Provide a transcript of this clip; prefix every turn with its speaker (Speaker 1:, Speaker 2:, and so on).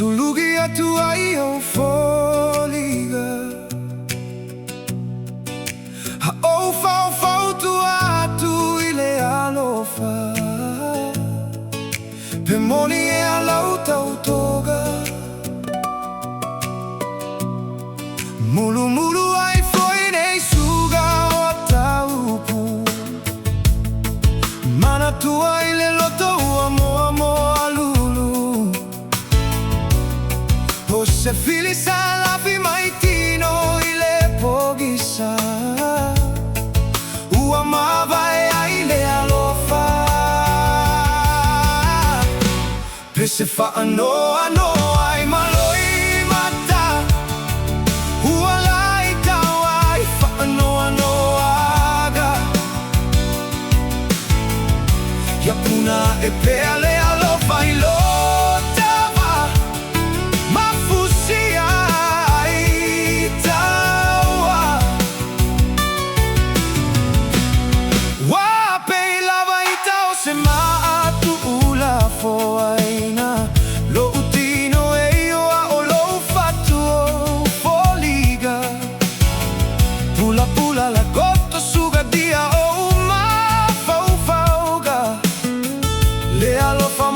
Speaker 1: Sulugi atu ai ou foliga. A ou faufautua atu i le alofa. Pe moni ea lau tautoga. Mulumulu ai foi nei suga o taupu. Manatua i le loto ua moamoa lulu. O se fili sa lafi mai tino i le pogisa. Ua mavae ai le alofa. Pe se faanoanoa ai ma loimata. Ua laitau ai faanoanoaga. Ia puna ae pea le alofa i lo tava. Mafusia ai taua. Ua pei lava ita o se maa tuulafoaina. Lou tino e ioa o lou fatu o foliga. Pulapula la goto sugadia o mafaufauga. Le alofa.